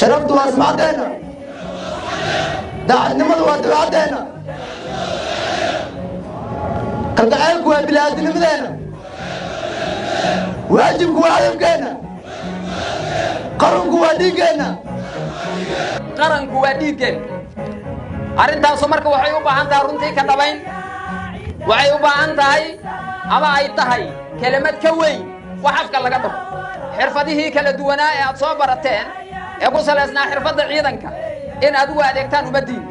Sharaftu waa sumcaddeenna, daacadnimadu waa dabeecaddeenna, kalgacaylku waa bini'aadinimadeenna, waajibku waa hadafkeenna, qaranku waa dhiiggeenna. Qaranku waa dhiiggeen. Arrintaasu marka waxay u baahan tahay runtii ka dhabayn. Waxay u baahan tahay ama ay tahay kelimad ka weyn wax afka laga dhaho. Xirfadihii kala duwanaa ee aad soo barateen ee ku salaysnaa xirfadda ciidanka in aad ugu adeegtaan ummaddiinna,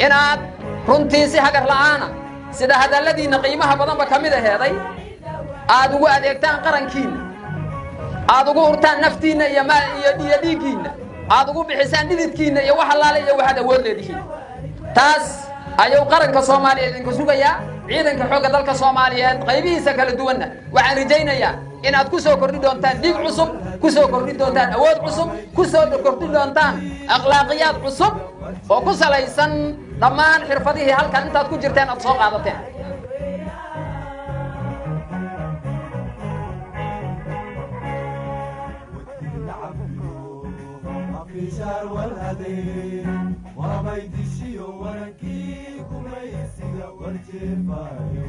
inaad runtii si hagar la'aana, sida hadalladiinna qiimaha badanba ka mid aheeday, aad ugu adeegtaan qarankiinna, aad ugu hurtaan naftiinna iyo ma iyo dhiiggiinna, aad ugu bixisaan dhididkiinna iyo wax allaale iyo waxaad awood leedihiin. Taas ayuu qaranka Soomaaliyeed idinku sugayaa. Ciidanka xoogga dalka Soomaaliyeed qaybihiisa kala duwanna waxaan rajaynayaa inaad ku soo kordhi doontaan dhiig cusub, ku soo kordhi doontaan awood cusub, ku soo kordhi doontaan akhlaaqiyaad cusub oo ku salaysan dhammaan xirfadihii halkan intaad ku jirteen aad soo qaadateen. Waamaydishiyo warankii gumaysiga warjeefaayo.